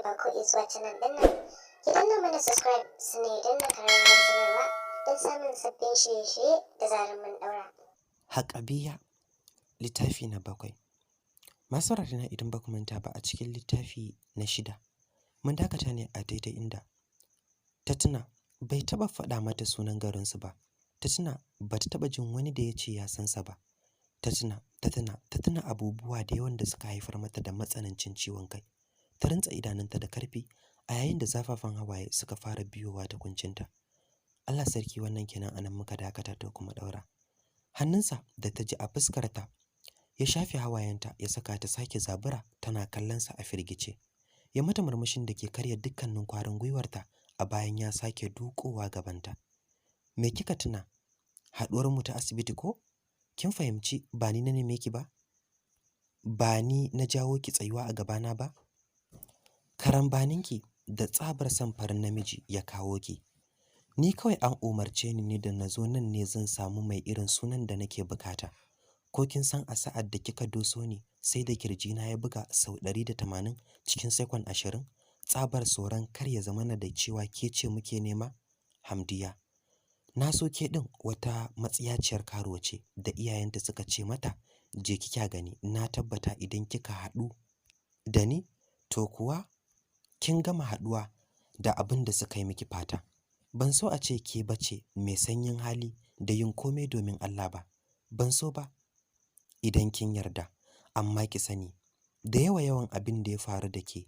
bako zuwa channel ɗin nan, ki danna mana subscribe sannan danna kararrawar sanarwa don samun sabbin shirye-shirye da zarar mun ɗaura. Haƙabiya, littafi na 7. Masu na, idan ba ku manta ba, a cikin littafi na 6 mun dakata ne a daidai inda ta tuna bai taɓa faɗa mata sunan garinsu ba. Ta tuna ba ta taɓa jin wani da ya ce ya san sa ba. Ta tuna, ta tuna, ta tuna abubuwa da yawan da suka haifar mata da matsanancin ciwon kai. Ta rintsa idanunta da karfi a yayin da zafafan hawaye suka fara biyowa ta kuncinta. Allah sarki, wannan kenan. Anan muka dakata ta kuma daura. Hannunsa da ta ji a fuskarta ya shafe hawayenta ya saka ta sake zabura tana kallonsa a firgice. Ya mata murmushin da ke karya dukkanin kwarin gwiwarta a bayan ya sake dukowa gabanta. "Me kika tuna? Haɗuwar mu ta asibiti ko? Kin fahimci ba ni na neme ki ba? Ba ni na jawo ki tsayuwa a gabana ba? Karambaninki da tsabar son farin namiji ya kawo ki. Ni kawai an umarce ni ne da na zo nan ne zan samu mai irin sunan da nake bukata. Ko kin san a sa'ad da kika doso ni sai da kirjina ya buga sau 180 cikin sekon 20, tsabar tsoron kar ya zamana da cewa ke ce muke nema? Hamdiya, na so ke ɗin wata matsiyaciyar karuwa ce da iyayenta suka ce mata je ki kya gani. Na tabbata idan kika haɗu da ni, to kuwa kin gama haɗuwa da abin da suka yi miki fata. Ban so a ce ke bace mai sanyin hali da yin komai domin Allah ba. Ban so ba idan kin yarda, amma ki sani da yawa yawan abin da ya faru da ke,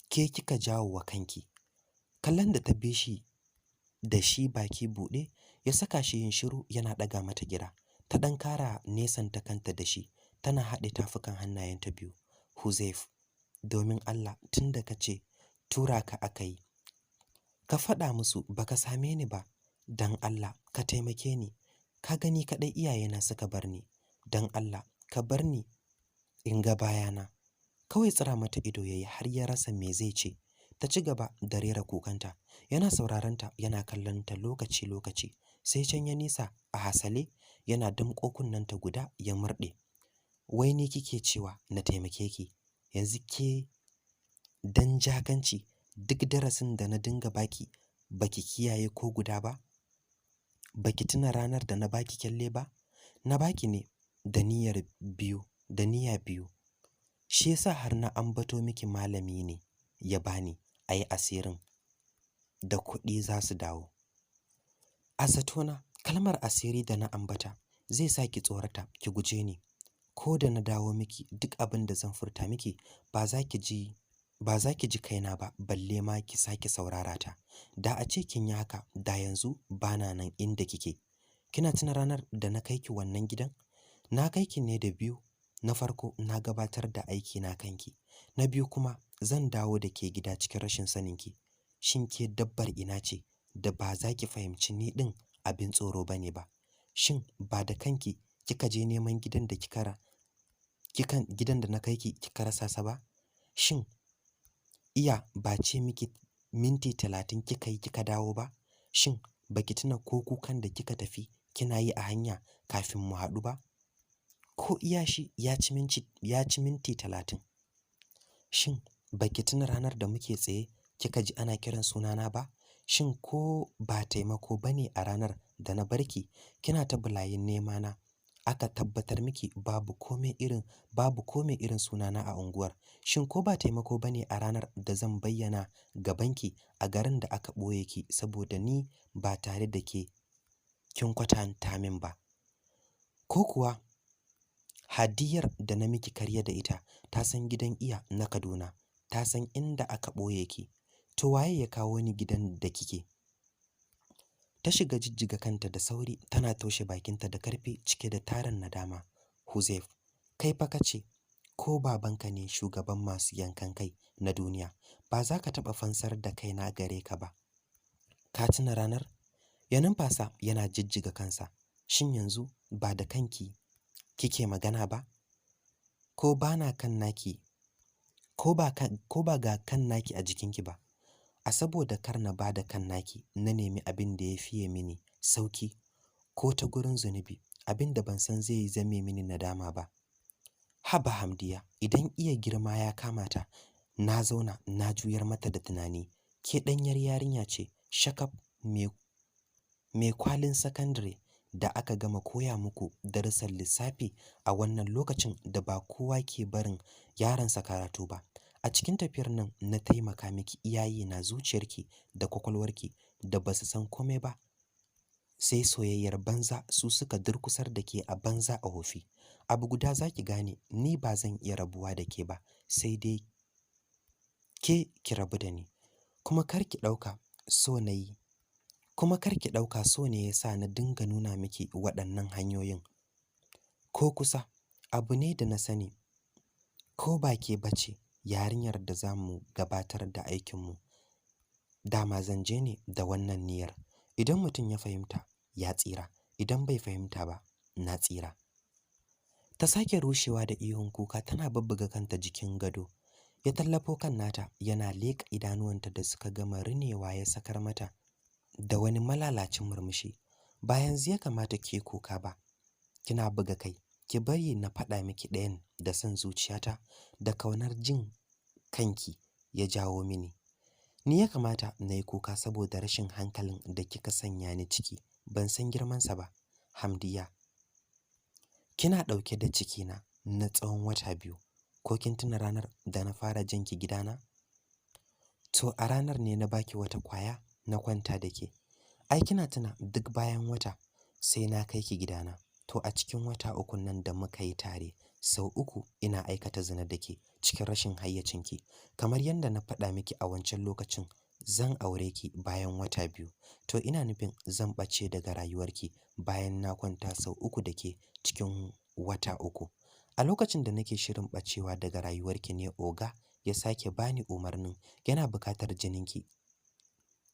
ke kika jawo wa kanki." Kallon da ta bi shi da shi baki buɗe ya saka shi yin shiru yana ɗaga mata gira. Ta ɗan kara nesanta kanta da shi tana haɗe tafukan hannayenta biyu. "Huzaif, domin Allah, tun da ka ce tura ka aka yi, ka faɗa musu baka same ni ba. Dan Allah ka taimake ni. Ka gani kaɗai iyayena suka bar ni. Dan Allah ka bar ni in ga bayana." Kawai tsira mata ido yayi har ya rasa me zai ce. Ta ci gaba da rera kukanta, yana sauraron ta, yana kallon ta lokaci lokaci. Sai can ya nisa a hasale yana damƙo kunnenta guda ya murɗe. "Wai ni kike cewa na taimake ki? Yanzu ke dan jakanci duk darasin da na dinga baki baki kiyaye ko guda ba? Baki tuna ranar da na baki kyalle ba? Na baki ne da niyyar biyu, da niyya biyu. Shi yasa har na ambato miki malami ne ya bani ayi asirin da kuɗi za su dawo. A zatona kalmar asiri da na ambata zai sa ki tsorata ki guje ni. Ko da na dawo miki, duk abin da zan furta miki ba za ki ji kaina ba, balle ma ki sake saurara ta. Da a ce kin yi haka, da yanzu bana nan inda kike. Kina tuna ranar da na kai ki wannan gidan? Na kai ki ne da biyu. Na farko, na gabatar da aiki na kanki. Na biyu kuma, zan dawo da ke gida cikin rashin saninki. Shin ke dabbar ina ce da ba za ki fahimci ni ɗin abin tsoro ba ne ba? Shin ba da kanki kika je neman gidan da kika kikan gidan da na kai ki kika rasa sa ba? Shin iya ba ce miki minti 30 kika yi kika dawo ba? Shin baki tuna ko kukan da kika tafi kina yi a hanya kafin mu haɗu ba? Ko iya shi ya ci minti 30. Shin baki tuna ranar da muke tsaye kika ji ana kiran sunana ba? Shin ko ba taimako bane a ranar da na barki kina ta bulayin nema na, aka tabbatar miki babu kome irin sunana a unguwar? Shin ko ba taimako bane a ranar da zan bayyana gabanki a garin da aka ɓoye ki saboda ni ba tare da ke kin kwatanta min ba? Ko kuwa Hadiyar da na miki karya da ita ta san gidan iya na Kaduna, ta san inda aka ɓoye ki? To waye ya kawo ni gidan da kike?" Ta shiga jijjiga kanta da sauri tana toshe bakinta da karfi cike da tarin nadama. "Huzaif, kai fa kace ko babanka ne shugaban masu yankan kai na duniya, ba za ka taɓa fansar da kaina gare ka ba. Ka tuna ranar?" Ya numfasa yana jijjiga kansa. "Shin yanzu ba da kanki kike magana ba? Ko bana kan naki, ko ba ga kan naki a jikinki ba? A saboda kar na bada kan naki na nemi abin da ya fiye mini sauki ko ta gurin zunubi, abin da ban san zai zame mini nadama ba. Haba Hamdiya, idan iya girma ya kama ta Na zauna na juyar mata da tunani. Ke ɗanyar yarinya ce shakaf mai kwalin sakandare da aka gama koya muku darussan lissafi a wannan lokacin da ba kowa ke barin yaransa karatu ba. A cikin tafiyar nan na taimaka miki iyaye na zuciyarki da kwakwalwarki da basu san komai ba sai soyayyar banza, su suka durkusar da ke a banza a wofi. Abu guda zaki gane, ni ba zan iya rabuwa da ke ba, sai dai ke ki rabu da ni. Kuma kar ki ɗauka so na yi, kuma kar ki ɗauka so ne ya sa na dinga nuna miki waɗannan hanyoyin. Ko kusa, abu ne da na sani ko ba ke bace yarinyar da za mu gabatar da aikinmu. Dama zan je ne da wannan niyyar. Idan mutum ya fahimta, ya tsira. Idan bai fahimta ba, na tsira. Ta sake rushewa da ihun kuka tana bubbuga kanta jikin gado. Ya tallafo kan nata yana leƙa idanuwanta da suka gama rinewa, ya sakar mata da wani malalacin murmushi. Ba yanzu ya kamata ki kuka ba, kina buga kai. Ki bari na faɗa miki ɗayan da son zuciyata da kaunar jin kanki ya jawo mini. Ni ya kamata na yi kuka saboda rashin hankalin da kika sanya ni ciki. Ban san girmansa ba. Hamdiya, kina ɗauke da cikina na tsawon wata 2. Ko kin tuna ranar da na fara janki gidana? To a ranar ne na baki wata kwaya na kwanta da ke. Ai kina tuna duk bayan wata sai na kai ki gidana. To a cikin wata 3 nan da muka yi tare, sau 3 ina aikata zina da ke cikin rashin hayyacinki. Kamar yadda na faɗa miki a wancan lokacin, zan aure ki bayan wata 2. To ina nufin zan ɓace daga rayuwarki bayan na kwanta sau 3 da ke cikin wata 3. A lokacin da nake shirin ɓacewa daga rayuwarki ne oga ya sake bani umarnin yana buƙatar jininki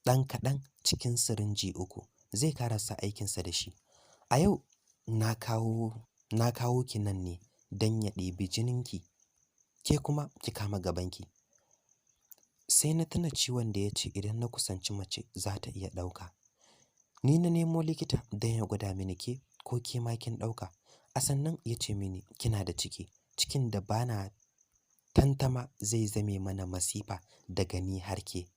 ɗan kaɗan cikin sirinji 3, zai karasa aikinsa da shi. A yau na kawo ki nan ne don ya ɗebi jininki, ke kuma ki kama gabanki. Sai na tuna ciwon da ya ce idan na kusanci mace za ta iya ɗauka. Ni na nemo likita don ya gwada mini ke ko ke ma kin ɗauka. A sannan ya ce mini kina da ciki, cikin da bana tantama zai zame mana masifa daga ni har ke.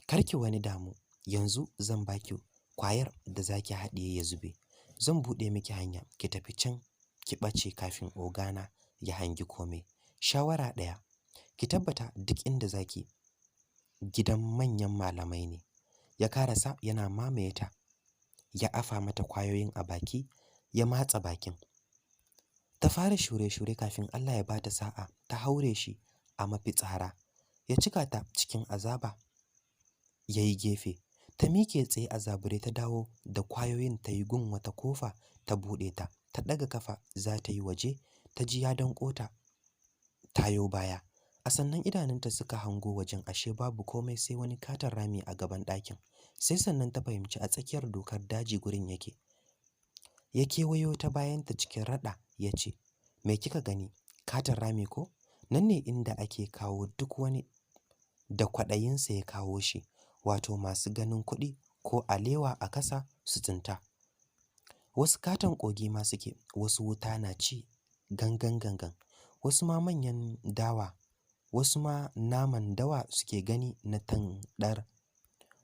Karki wani damu, yanzu zan baki kwayar da zaki haɗiye ya zube. Zan buɗe miki hanya ki tafi can ki ɓace kafin ogana ya hangi kome. Shawara ɗaya, ki tabbata duk inda zaki gidan manyan malamai ne. Ya karasa yana mamaye ta, ya afa mata kwayoyin a baki, ya matsa bakin. Ta fara shure-shure kafin Allah ya bata sa'a ta haure shi a mafitsara. Ya cika ta cikin azaba, ya yi gefe. Ta miƙe tsaye a zabure ta dawo da kwayoyin ta yi gun wata kofa ta buɗe ta. Ta ɗaga kafa za ta yi waje, ta ji ya danƙo ta tayo baya. A sannan idanunta suka hango wajen, ashe babu komai sai wani katon rami a gaban ɗakin. Sai sannan ta fahimci a tsakiyar dokar daji gurin yake. Ya kewayo ta bayanta cikin raɗa ya ce, "Me kika gani? Katon rami ko? Nan ne inda ake kawo duk wani da kwaɗayinsa ya kawo shi, wato masu ganin kuɗi ko alewa a kasa su tsinta. Wasu katon ƙogi ma suke, wasu wuta na ci gangan gangan, wasu ma manyan dawa, wasu ma naman dawa suke gani na tanɗar,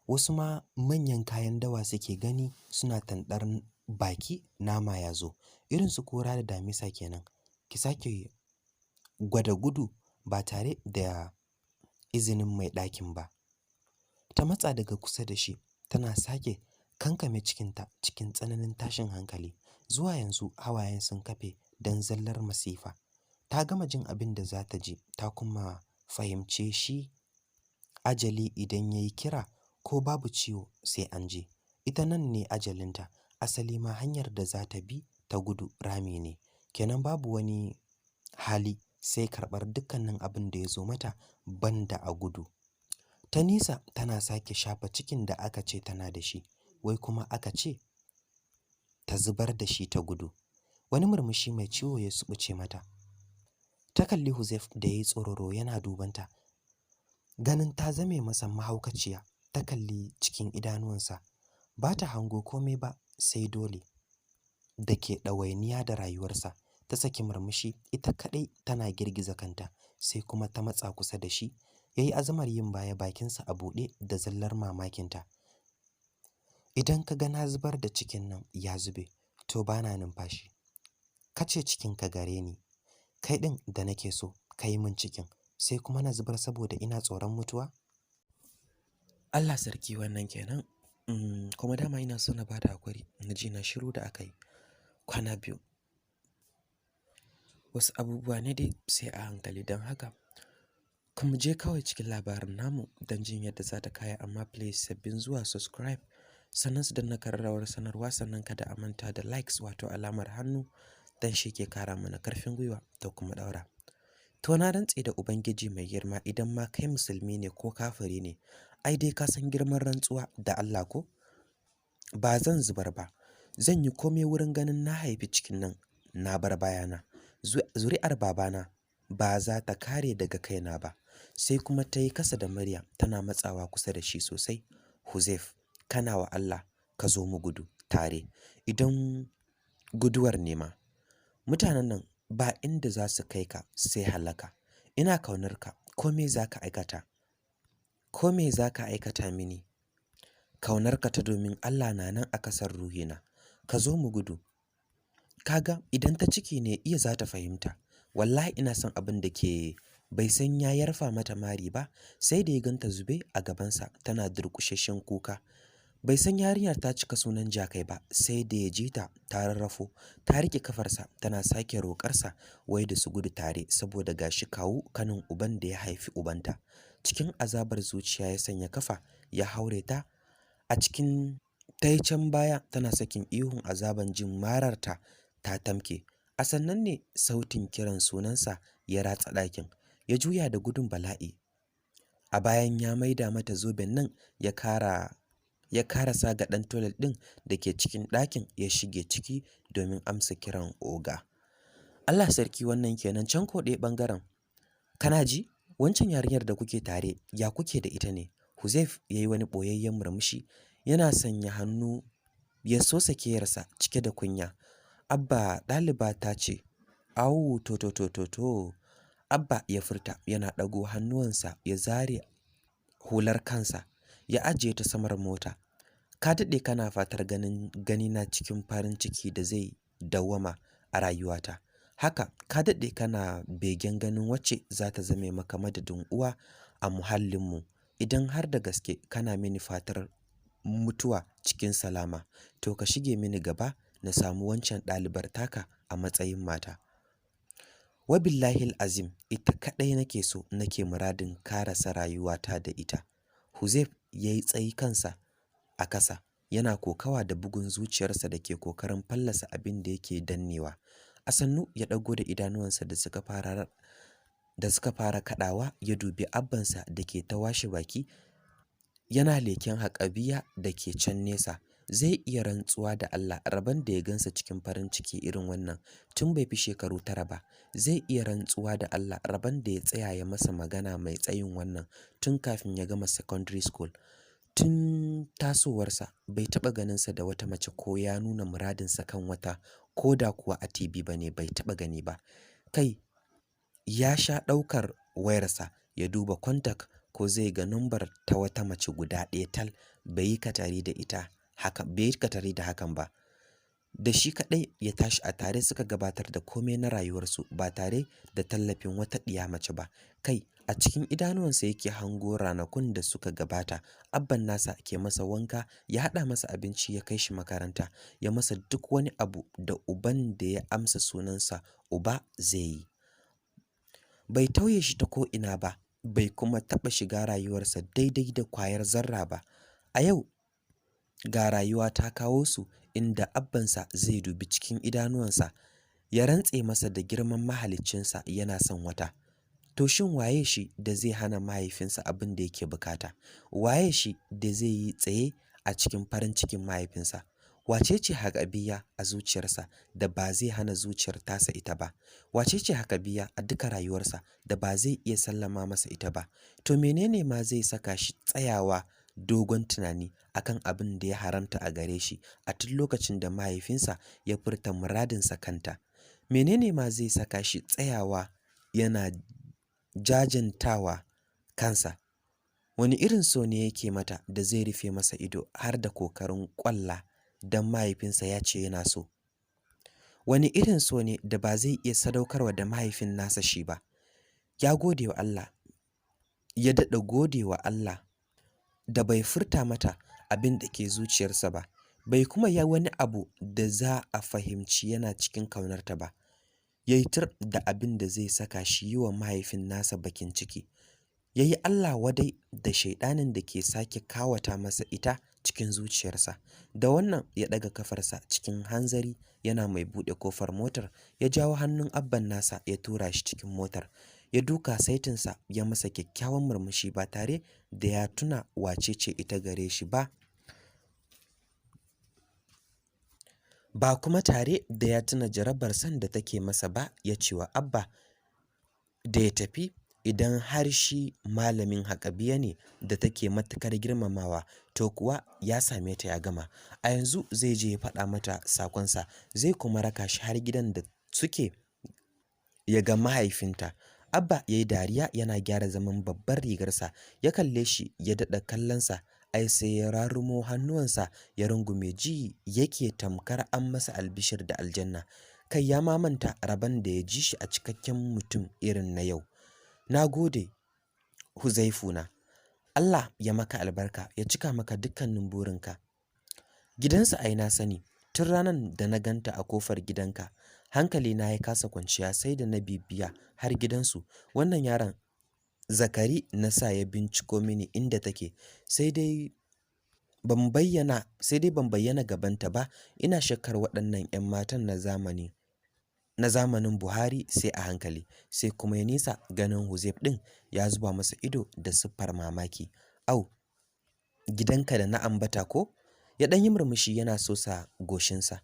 wasu ma manyan kayan dawa suke gani suna tanɗar baki nama ya zo. Irin su kora da damisa kenan. Ki sake gwada gudu ba tare da izinin mai ɗakin ba." Ta matsa daga kusa da shi tana sake kankame cikinta cikin tsananin tashin hankali. Zuwa yanzu hawayen sun kafe don zallar masifa. Ta gama jin abin da za ta ji, ta kuma fahimce shi ajali idan ya yi kira ko babu ciwo sai an je. Ita nan ne ajalinta. Asali ma hanyar da za ta bi ta gudu rami ne. Kenan babu wani hali sai karɓar dukkanin abin da ya zo mata banda a gudu. Ta nisa tana sake shafa cikin da aka ce tana da shi, wai kuma aka ce ta zubar da shi ta gudu. Wani murmushi mai ciwo ya subuce mata. Ta kalli Huzaif da ya yi tsororo yana dubanta. Ganin ta zame masa mahaukaciya, ta kalli cikin idanuwansa. Ba ta hango komai ba sai dole da ke ɗawainiya da rayuwarsa. Ta saki murmushi ita kaɗai tana girgiza kanta, sai kuma ta matsa kusa da shi. Yayi azamar yin baya, bakinsa a buɗe da zallar mamakinta. Idan ka ga na zubar da cikin nan ya zube, to bana numfashi. Kace cikin ka gare ni, kai ɗin da nake so ka yi min cikin, sai kuma na zubar saboda ina tsoron mutuwa? Allah sarki, wannan kenan. Kuma dama ina so na bada hakuri, na ji na shiru da aka yi kwana biyu. Wasu abubuwa ne dai sai a hankali, don haka kuma je kawai cikin labarin namu don jin yadda za ta kaya. Amma please, sabbin zuwa, subscribe, sannan su danna kararrawar sanarwa, sannan kada a manta da likes, wato alamar hannu, dan shi ke kara mana karfin gwiwa da kuma daura. To, na rantse da Ubangiji mai girma, idan ma kai musulmi ne ko kafiri ne, ai dai ka san girman rantsuwa da Allah ko? Ba zan zubar ba. Zan yi komai wurin ganin na haifi cikin nan na bar bayana. Zuri'ar babana ba za ta kare daga kaina ba. Sai kuma ta yi kasa da murya tana matsawa kusa da shi sosai. Huzaif, kana wa Allah ka zo mu gudu tare. Idan guduwar nema, mutanen nan ba inda za su kai ka sai halaka. Ina kaunar ka, ko me za ka aikata? Ko me za ka aikata mini? Kaunarka ta domin Allah na nan a kasar ruhina. Ka zo mu gudu. Kaga idan ta ciki ne, iya za ta fahimta. Wallahi ina son abin da ke. Bai san ya yarfa mata mari ba sai da ya ganta zube a gabansa tana durƙusasshen kuka. Bai san yarinyar ta cika sunan jakai ba sai da ya ji ta ta rarrafo, ta rike kafarsa tana sake roƙarsa wai da su gudu tare, saboda gashi kawu kanin uban da ya haifi ubanta. Cikin azabar zuciya ya sanya kafa ya haure ta a cikin ta yi can baya tana sakin ihun azaban jin mararta ta tamke. A sannan ne sautin kiran sunansa ya ratsa ɗakin. Ya juya da gudun bala'i. A bayan ya maida mata zoben nan, ya karasa ga ɗan toilet ɗin da ke cikin ɗakin, ya shige ciki domin amsa kiran oga. Allah sarki, wannan kenan. Can ko ɗaya ɓangaren. Kana ji? Wancan yarinyar da kuke tare, ya kuke da ita ne? Huzaif ya yi wani ɓoyayyen murmushi yana sanya hannu ya sosa keyarsa cike da kunya. Abba, ɗaliba ta ce. Au, to to to to to. Abba ya furta yana ɗago hannuwansa, ya zare hular kansa ya ajiye ta samar mota. Ka daɗe kana fatar ganin ganina cikin farin ciki da zai dawwama a rayuwata. Haka ka daɗe kana begen ganin wacce za ta zame maka madadin uwa a muhallinmu. Idan har da gaske kana mini fatar mutuwa cikin salama, to ka shige mini gaba na samu wancan ɗalibar taka a matsayin mata. Wabillahil azim, ita kaɗai nake so, nake muradin karasa rayuwata da ita. Huzaif ya yi tsayi kansa a kasa yana kokawa da bugun zuciyarsa da ke kokarin fallasa abin da yake dannewa. A sannu ya ɗago da idanuwansa da suka fara kaɗawa, ya dubi abbansa da ke ta washe baki yana leken haƙabiya da ke can nesa. Zai iya rantsuwa da Allah rabon da ya gansa cikin farin ciki irin wannan tun bai fi shekaru 9 ba. Zai iya rantsuwa da Allah rabon da ya tsaya ya masa magana mai tsayin wannan tun kafin ya gama secondary school. Tun tasowarsa bai taɓa ganinsa da wata mace ko ya nuna muradinsa kan wata, ko da kuwa a TV ba ne, bai taɓa gani ba. Kai, ya sha ɗaukar wayarsa ya duba contact ko zai ga numbar ta wata mace guda ɗaya tal, bai yi katari da ita haka, bai yi katari da hakan ba. Da shi kaɗai ya tashi, a tare suka gabatar da komai na rayuwarsu ba tare da tallafin wata ɗiya mace ba. Kai, a cikin idanuwansa yake hango ranakun da suka gabata, abban nasa ke masa wanka, ya haɗa masa abinci, ya kai shi makaranta, ya masa duk wani abu da uban da ya amsa sunansa uba zai yi. Bai tauye shi ta ko'ina ba, bai kuma taɓa shiga rayuwarsa daidai da kwayar zarra ba. A yau ga rayuwa ta kawo su inda abbansa zai dubi cikin idanuwansa ya rantse masa da girman mahaliccinsa yana son wata. To, shin waye shi da zai hana mahaifinsa abin da yake bukata? Waye shi da zai yi tsaye a cikin farin cikin mahaifinsa? Wace ce Hakabiya a zuciyarsa da ba zai hana zuciyar tasa ita ba? Wace ce Hakabiya a duka rayuwarsa da ba zai iya sallama masa ita ba? To, menene ma zai saka shi tsayawa dogon tunani akan abin da ya haramta a gare shi a tun lokacin da mahaifinsa ya furta muradinsa kanta? Menene ma zai saka shi tsayawa yana jajantawa kansa? Wani irin so ne yake mata da zai rufe masa ido har da kokarin ƙwalla don mahaifinsa ya ce yana so? Wani irin so ne da ba zai iya sadaukarwa da mahaifin nasa shi ba? Ya gode wa Allah, ya daɗa gode wa Allah da bai furta mata abin da ke zuciyarsa ba, bai kuma yi wani abu da za a fahimci yana cikin kaunarta ba. Ya yi tur da abin da zai saka shi yi wa mahaifin nasa bakin ciki. Ya yi Allah wadai da shaiɗanin da ke sake kawata masa ita cikin zuciyarsa. Da wannan ya ɗaga kafarsa cikin hanzari yana mai buɗe kofar motar, ya jawo hannun abban nasa ya tura shi cikin motar. Ya duka saitinsa ya masa kyakkyawan murmushi ba tare da ya tuna wace ce ita gare shi ba. Ba kuma tare da ya tuna jarabar san da take masa ba, ya ce wa Abba da ya tafi idan har shi malamin haƙabiya ne da take matuƙar girmamawa, to kuwa ya same ta ya gama. A yanzu zai je ya faɗa mata sakonsa, zai kuma raka shi har gidan da suke ya ga mahaifinta. Abba ya yi dariya yana gyara zaman babbar rigarsa, ya kalle shi ya daɗa kallonsa, ai sai ya rarumo hannuwansa ya rungume, ji yake tamkar an masa albishir da aljanna. Kai ya ma manta rabon da ya ji shi a cikakken mutum irin na yau. Na gode Huzaifuna, Allah ya maka albarka ya cika maka dukkanin burinka. Gidansa ai na sani, tun ranar da na ganta a kofar gidanka, hankali na ya kasa kwanciya sai da na bibiya har gidansu. Wannan yaron Zakari na sa ya binciko mini inda take, sai dai ban bayyana gabanta ba. Ina shakkar waɗannan 'yan matan na zamani na zamanin Buhari sai a hankali. Sai kuma ya nisa ganin Huzaif ɗin ya zuba masa ido da siffar mamaki. Au, gidanka da na ambata ko? Ya ɗan yi murmushi yana sosa goshinsa.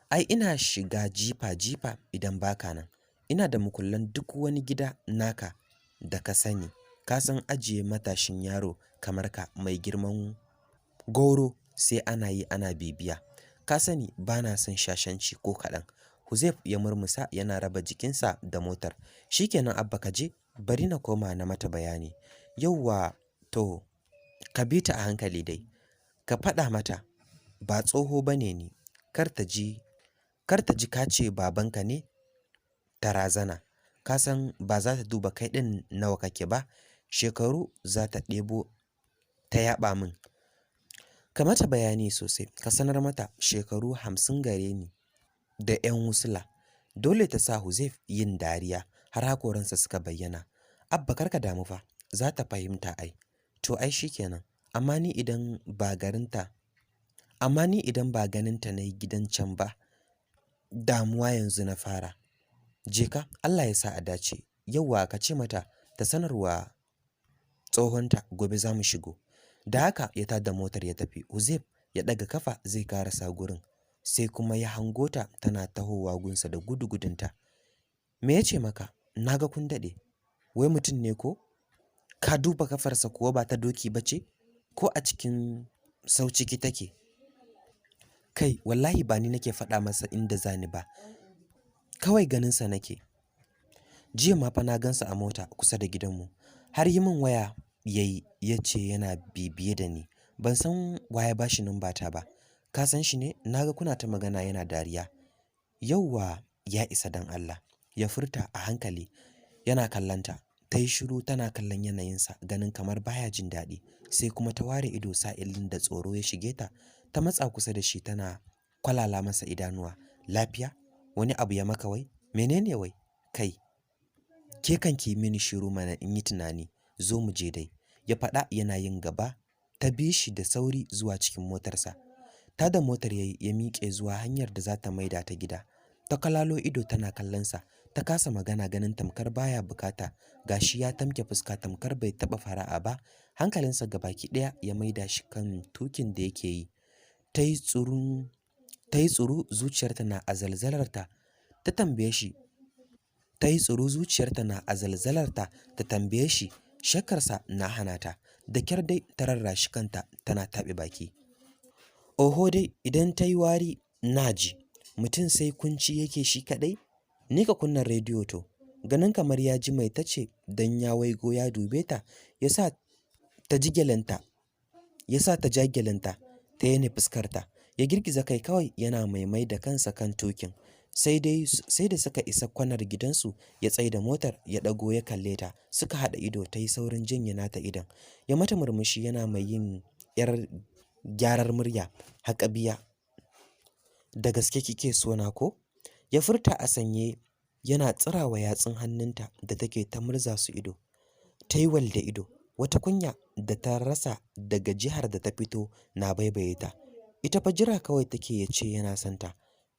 Ai ina shiga jifa-jifa idan baka nan. Ina da mukullan duk wani gida naka da ka sani. Ka san ajiye matashin yaro kamar ka mai girman goro sai ana yi ana bibiya. Ka sani ba na son shashanci ko kaɗan. Huzaif ya murmusa yana raba jikinsa da motar. Shikenan Abba, ka je, bari na koma na mata bayani. Yauwa, to ka bi ta a hankali dai. Ka faɗa mata ba tsoho ba ne ni, kar ta ji ka ce babanka ne ta razana. Ka san ba za ta duba kai ɗin nawa kake ba, shekaru za ta ɗebo ta yaɓa min. Ka mata bayani sosai, ka sanar mata shekaru 50 gare ni da 'yan wusula. Dole ta sa Huzaif yin dariya har hakoransa suka bayyana. Abba kar ka damu fa, za ta fahimta ai. To ai shikenan, amma ni idan ba ganinta na yi gidan can ba, damuwa yanzu na fara. Je ka, Allah ya sa a dace. Yauwa, ka ce mata ta sanarwa tsohonta gobe za mu shigo. Da haka ya tada motar ya tafi. Huzaif ya ɗaga kafa zai karasa gurin, sai kuma ya hango ta tana tahowa gunsa da gudu-gudunta. Me ya ce maka? Na ga kun daɗe. Wai mutum ne ko? Ka duba kafarsa kuwa ba ta doki ba ce? Ko a cikin sau ciki take? Kai, wallahi ba ni nake faɗa masa inda zani ba. Kawai ganinsa nake. Jiya ma fa na gansa a mota kusa da gidanmu. Har yi min waya yayi, ya ce yana bibiye da ni. Ban san waye ba shi nambata ba. Ka san shi ne? Naga kuna ta magana yana dariya. Yauwa, ya isa dan Allah. Ya furta a hankali yana kallanta. Ta yi shiru tana kallon yanayinsa ganin kamar baya jin daɗi. Sai kuma ta ware ido sa'ilin da tsoro ya shige ta. Ta matsa kusa da shi tana kwalala masa idanuwa. Lafiya? Wani abu ya maka wai? Menene wai? Kai, ke kanki mini shiru mana in yi tunani. Zo mu je dai. Ya faɗa yana yin gaba. Ta bi shi da sauri zuwa cikin motarsa. Ta da motar yayi ya miƙe zuwa hanyar da za ta maida ta gida. Ta kalalo ido tana kallonsa. Ta kasa magana ganin tamkar baya bukata. Gashi ya tamke fuska tamkar bai taɓa fara'a ba. Hankalinsa gabaki ɗaya ya maida shi kan tukin da yake yi. Ta yi tsuru zuciyarta na azalzalarta. Ta tambaye shi. Ta yi tsuru zuciyarta na azalzalarta. Ta tambaye shi. Shakkarsa na hana ta. Da kyar dai ta rarrashi kanta tana taɓe baki. Oho dai, idan ta yi wari na ji. Mutum sai kunci yake shi kaɗai? Ni ka kunna rediyo to. Ganin kamar ya ji mai tace dan ya waigo ya dube ta, ya sa ta ji gyalenta, ya sa ta ja gyalenta ta yane fuskarta. Ya girgiza kai kawai yana maimai da kansa kan tukin. Sai dai sai da suka isa kwanar gidansu ya tsaida motar, ya ɗago ya kalle ta, suka haɗa ido, ta yi saurin janye nata idon. Ya mata murmushi yana mai yin 'yar gyarar murya. "Haƙabiya, da gaske kike so na ko?" Ya furta a sanye yana tsirawa yatsun hannunta da take ta murza su ido. Ta yi wal da ido. Wata kunya da ta rasa daga jihar da ta fito na baibaye ta. Ita fa jira kawai take ya ce yana son ta.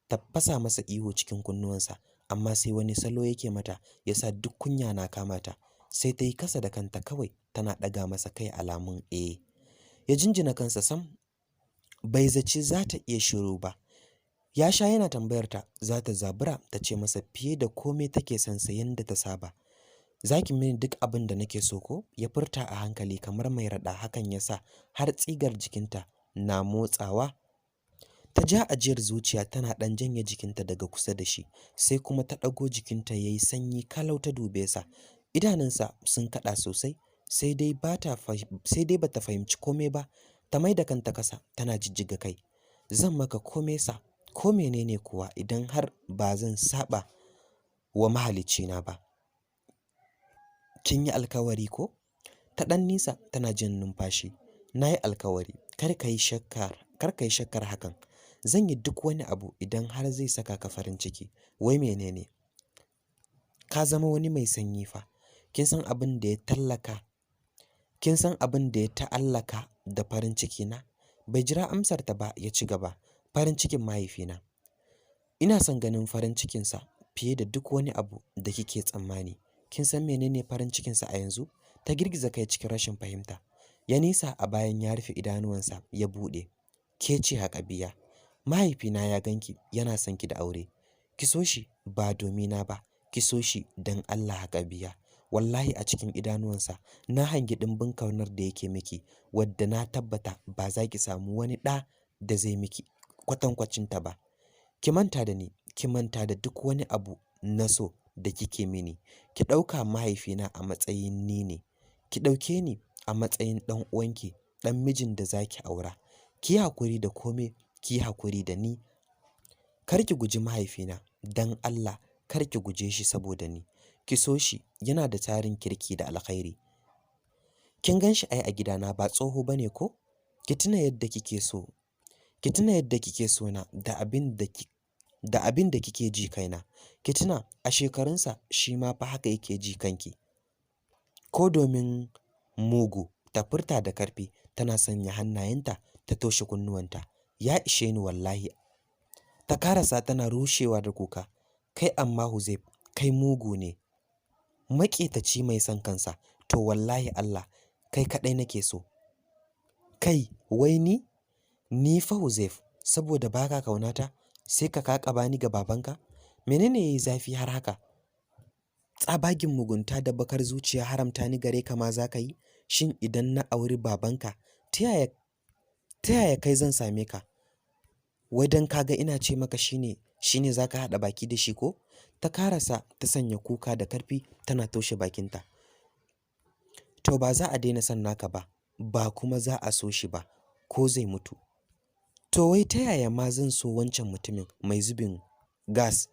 Ta fasa masa ihu cikin kunnuwansa, amma sai wani salo yake mata ya sa duk kunya na kama ta. Sai ta yi kasa da kanta kawai tana ɗaga masa kai alamun eh. Ya jinjina kansa sam bai zaci za ta iya shiru ba. Ya sha yana tambayar ta, za ta zabura ta ce masa fiye da kome take son sa yanda ta saba. "Za ki mini duk abin da nake so ko?" Ya furta a hankali kamar mai raɗa, hakan ya sa har tsigar jikinta na motsawa. Ta ja ajiyar zuciya tana ɗan janye jikinta daga kusa da shi, sai kuma ta ɗago jikinta ya yi sanyi kalau ta dube sa. Idanunsa sun kaɗa sosai, sai dai bata fahimci kome ba. Ta mai da kanta kasa tana jijjiga kai. "Zan maka kome sa, ko menene kuwa, idan har ba zan saɓa wa mahaliccina ba. Kin yi alkawari ko?" Ta ɗan nisa tana jin numfashi. "Na yi alkawari, kar ka yi shakkar, kar ka yi shakkar hakan. Zan yi duk wani abu idan har zai saka ka farin ciki. Wai menene? Ka zama wani mai sanyi fa. Kin san abin da ya tallaka, kin san abin da ya ta'allaka da farin ciki na?" Bai jira amsar ta ba ya ci gaba. "Farin cikin mahaifina. Ina son ganin farin cikinsa fiye da duk wani abu da kike tsammani. Kin san menene farin cikinsa a yanzu?" Ta girgiza kai cikin rashin fahimta. Ya nisa a bayan ya rufe idanuwansa ya buɗe. "Ke ce Haƙabiya. Mahaifina ya ganki yana son ki da aure. Ki so shi ba domina ba, ki so shi don Allah, Haƙabiya. Wallahi a cikin idanuwansa na hangi ɗimbin kaunar da yake miki, wadda na tabbata ba za ki samu wani ɗa da zai miki kwatankwacinta ba. Ki manta da ni, ki manta da duk wani abu na so da kike mini. Ki ɗauka mahaifina a matsayin ni ne. Ki ɗauke ni a matsayin ɗan uwanki, ɗan mijin da za ki aura. Ki yi hakuri da kome, ki yi hakuri da ni. Kar ki guji mahaifina, don Allah kar ki guje shi saboda ni. Ki so shi, yana da tarin kirki da alkhairi. Kin gan shi ai a gidana, ba tsoho ba ne ko? Ki tuna yadda kike so, ki tuna yadda kike so na da abin da kike ji kaina. Ki tuna a shekarunsa shi ma fa haka yake ji kanki. Ko domin mugu," ta furta da karfi tana sanya hannayenta ta toshe kunnuwanta. "Ya ishe ni wallahi." Ta karasa tana rushewa da kuka. "Kai amma Huzaif, kai mugu ne. Maƙetaci mai son kansa. To wallahi Allah kai kaɗai nake so. Kai wai ni? Ni fa Huzaif, saboda baka kaunata sai ka ƙaƙaba ni ga babanka? Menene yayi zafi har haka? Tsabagin mugunta da bakar zuciya, haramta ni gare ka ma za ka yi? Shin idan na auri babanka, ta yaya kai zan same ka? Wai dan kaga ina ce maka shine za ka haɗa baki da shi ko?" Ta karasa ta sanya kuka da karfi tana toshe bakinta. "To ba za a daina son naka ba, ba kuma za a so shi ba ko zai mutu. To wai ta yaya ma zan so wancan mutumin mai zubin gas?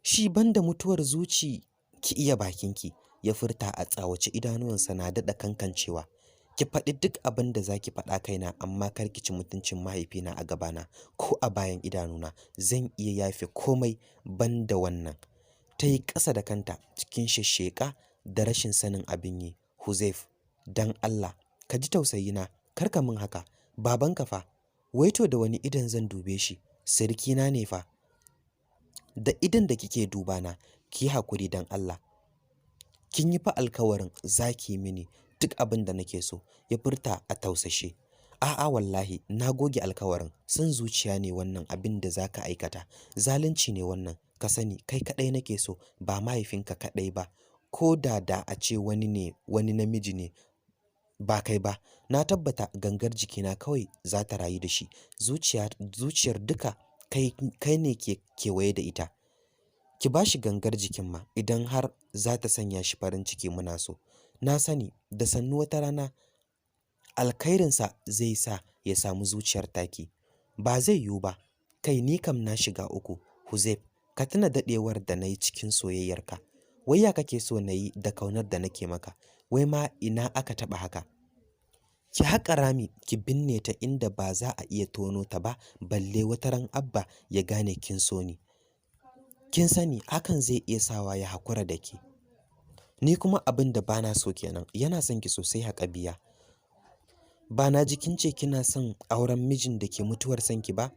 Shi banda mutuwar zuci." "Ki iya bakinki," ya furta a tsawace, idanuwansa na daɗa kankancewa. "Ki faɗi duk abin da za ki faɗa kaina, amma kar ki ci mutuncin mahaifina a gabana ko a bayan idanuna. Zan iya yafe komai ban da wannan." Ta yi ƙasa da kanta cikin shashsheka da rashin sanin abin yi. "Huzaif, dan Allah ka ji tausayina, kar ka min haka. Babanka fa, wai to da wani idon zan dube shi? Sirikina ne fa. Da idon da kike dubana, ki yi hakuri dan Allah. Kin yi fa alkawarin za ki yi mini duk abin da nake so," ya furta a tausashe. "A'a wallahi na goge alkawarin. Son zuciya ne wannan abin da za ka aikata. Zalunci ne wannan. Ka sani kai kaɗai nake so, ba mahaifinka kaɗai ba. Ko da a ce wani ne, wani namiji ne ba kai ba, na tabbata gangar jikina kawai za ta rayu da shi. Zuciyar duka kai ne ke kewaye da ita. Ki ba shi gangar jikin ma idan har za ta sanya shi farin ciki muna so. Na sani da sannu wata rana alkhairinsa zai sa ya samu zuciyar taki. Ba zai yiwu ba. Kai ni kam na shiga uku. Huzaif, ka tuna daɗewar da na yi cikin soyayyarka. Wai ya kake so na yi da kaunar da nake maka? Wai ma ina aka taɓa haka? Ki haƙa rami ki binne ta inda ba za a iya tono ta ba, balle wata ran Abba ya gane kin so ni. Kin sani hakan zai iya sawa ya hakura da ke. Ni kuma abin da bana so kenan, yana son ki sosai Haƙabiya. Ba na ji kin ce kina son auren mijin da ke mutuwar son ki ba?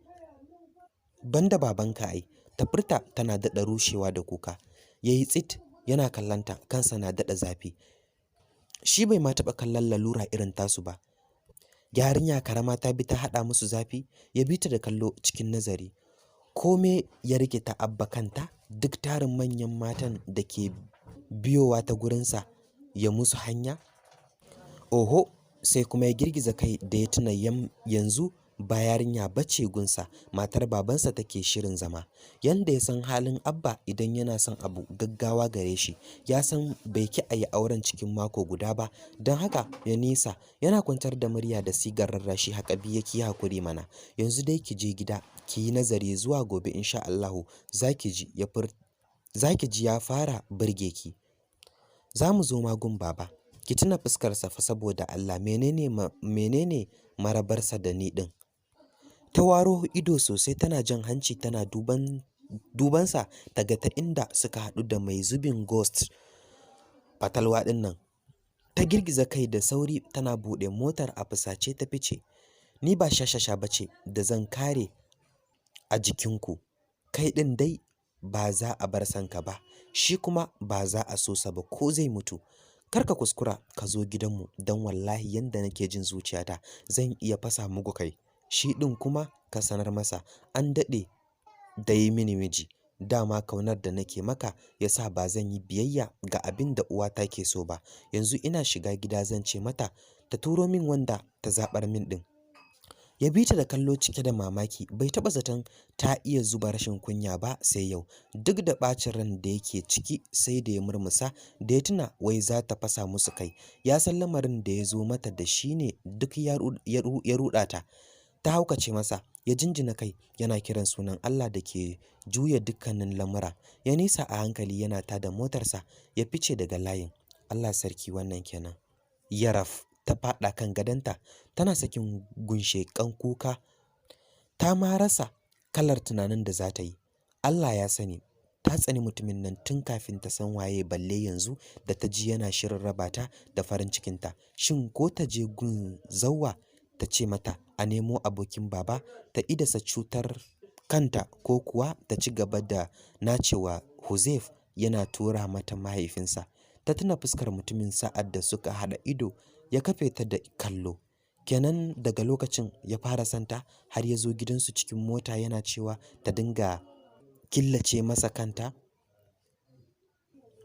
Banda babanka ai. Ta furta tana daɗa rushewa da kuka. Yayi tsit yana kallonta, kansa na daɗa zafi. Shi bai ma taɓa kallon lalura irin tasu ba. Yarinya karama ta bi ta haɗa musu zafi, ya bi ta da kallo cikin nazari. Kome ya rikita Abba kanta, duk tarin manyan matan da ke biyowa ta gurinsa ya musu hanya. Oho, sai kuma ya girgiza kai da ya tuna yanzu ba yarinya bace gunsa, matar babansa take shirin zama. Yanda ya san halin Abba idan yana son abu gaggawa gare shi, ya san bai ki a yi auren cikin mako guda ba. Don haka ya nisa, yana kwantar da murya da sigar rarrashi. Haƙabi ya ki hakuri mana. Yanzu dai ki je gida, ki yi nazari zuwa gobe insha Allahu za ki ji ya za ki ji ya fara burge ki. Za mu zo magun baba. Ki tuna fuskarsa fa saboda Allah, menene menene marabarsa da ni ɗin? Ta waro ido sosai tana jan hanci tana dubansa ta ga ta inda suka haɗu da mai zubin ghost fatalwa ɗin nan. Ta girgiza kai da sauri tana buɗe motar a fusace ta fice. Ni ba shashasha ba ce da zan kare a jikinku. Kai ɗin dai ba za a bar sanka ba, shi kuma ba za a so sa ba ko zai mutu. Kar ka kuskura ka zo gidanmu don wallahi yanda nake jin zuciyata zan iya fasa muku kai. Shi ɗin kuma ka sanar masa an daɗe da yi mini miji. Dama kaunar da nake maka ya sa ba zan yi biyayya ga abin da uwata ke so ba. Yanzu ina shiga gida zan ce mata ta turo min wanda ta zaɓar min ɗin. Ya bi ta da kallo cike da mamaki, bai taɓa zaton ta iya zuba rashin kunya ba sai yau. Duk da ɓacin ran da yake ciki sai da ya murmusa da ya tuna wai za ta fasa musu kai. Ya san lamarin da ya zo mata da shi ne duk ya ruɗa ta. Ta haukace masa, ya jinjina kai yana kiran sunan Allah da ke juya dukkanin lamura. Ya nisa a hankali yana tada motarsa ya fice daga layin. Allah sarki, wannan kenan. Yaraf ta faɗa kan gadonta tana sakin gunsheƙan kuka. Ta ma rasa kalar tunanin da za ta yi. Allah ya sani ta tsani mutumin nan tun kafin ta san waye, balle yanzu da ta ji yana shirin raba ta da farin cikinta. Shin ko ta je gun Zawwa ta ce mata a nemo abokin baba ta idasa cutar kanta, ko kuwa ta ci gaba da nacewa Huzaif yana tura mata mahaifinsa? Ta tuna fuskar mutumin sa'ad da suka haɗa ido ya kafe ta da kallo. Kenan daga lokacin ya fara santa har ya zo gidansu cikin mota yana cewa ta dinga killace masa kanta.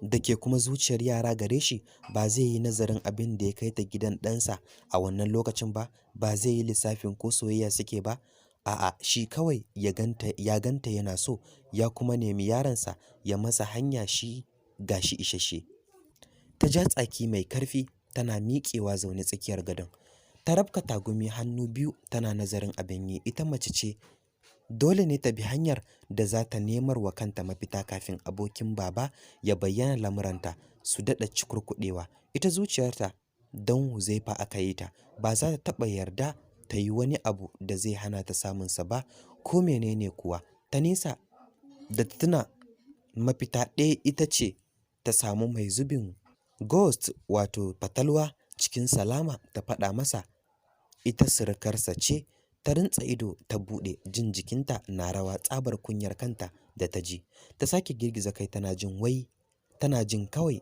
Da ke kuma zuciyar yara gare shi, ba zai yi nazarin abin da ya kai ta gidan ɗansa a wannan lokacin ba, ba zai yi lissafin ko soyayya suke ba. A'a, shi kawai ya ganta yana so, ya kuma nemi yaronsa ya masa hanya, shi gashi isasshe. Ta ja tsaki mai karfi tana miƙewa zaune tsakiyar gadon. Ta rabka tagumi hannu biyu tana nazarin abin yi. Ita mace ce, dole ne ta bi hanyar da za ta nemar wa kanta mafita kafin abokin baba ya bayyana lamuranta su daɗa cikurkuɗewa. Ita zuciyarta don Huzaifa aka yi ta, ba za ta taɓa yarda ta yi wani abu da zai hana ta samunsa ba, ko menene kuwa. Ta nisa da ta tuna mafita ɗaya ita ce ta samu mai zubin ghost wato fatalwa cikin salama ta faɗa masa ita surukarsa ce. Ta rintsa ido ta buɗe, jin jikinta na rawa tsabar kunyar kanta da ta ji. Ta sake girgiza kai tana jin wai tana jin kawai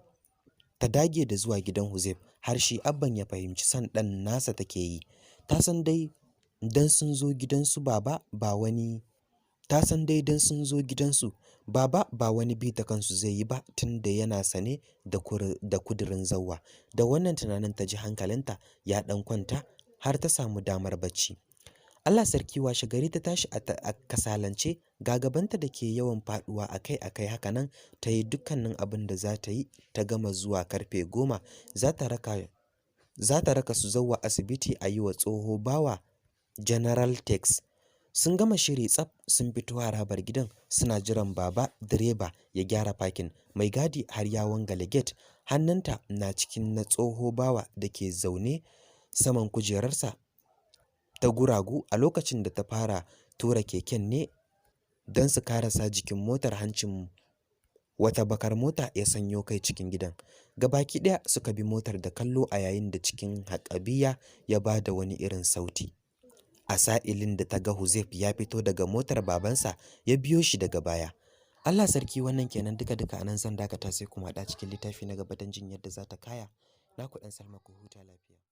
ta dage da zuwa gidan Huzaif har shi abban ya fahimci son ɗan nasa take yi. Ta san dai dan sun zo gidansu baba ba wani ta san dai dan sun zo gidansu baba ba wani bi ta kansu zai yi ba, tunda yana sane da kudirin Zawwa. Da wannan tunanin ta ji hankalinta ya ɗan kwanta har ta samu damar bacci. Allah sarki, washe gari ta tashi a kasalance, ga gabanta da ke yawan faduwa akai-akai. Hakanan ta yi dukkanin abin da za ta yi ta gama. Zuwa karfe 10 za ta raka su zuwa asibiti a yi wa tsoho Bawa general test. Sun gama shiri tsaf, sun fito harabar gidan suna jiran Baba direba ya gyara parking. Mai gadi har ya wangale gate. Hannunta na cikin na tsoho Bawa da ke zaune saman kujerarsa ta guragu. A lokacin da ta fara tura keken ne don su karasa jikin motar, hancin wata bakar mota ya sanyo kai cikin gidan. Gabaki ɗaya suka bi motar da kallo a yayin da cikin haƙabiya ya ba da wani irin sauti a sa'ilin da ta ga Huzaif ya fito daga motar babansa ya biyo shi daga baya. Allah sarki, wannan kenan. Duka duka anan zan dakata, sai kuma haɗa cikin littafi na gaba don jin yadda za ta kaya. Naku ɗan Salma, ku huta lafiya.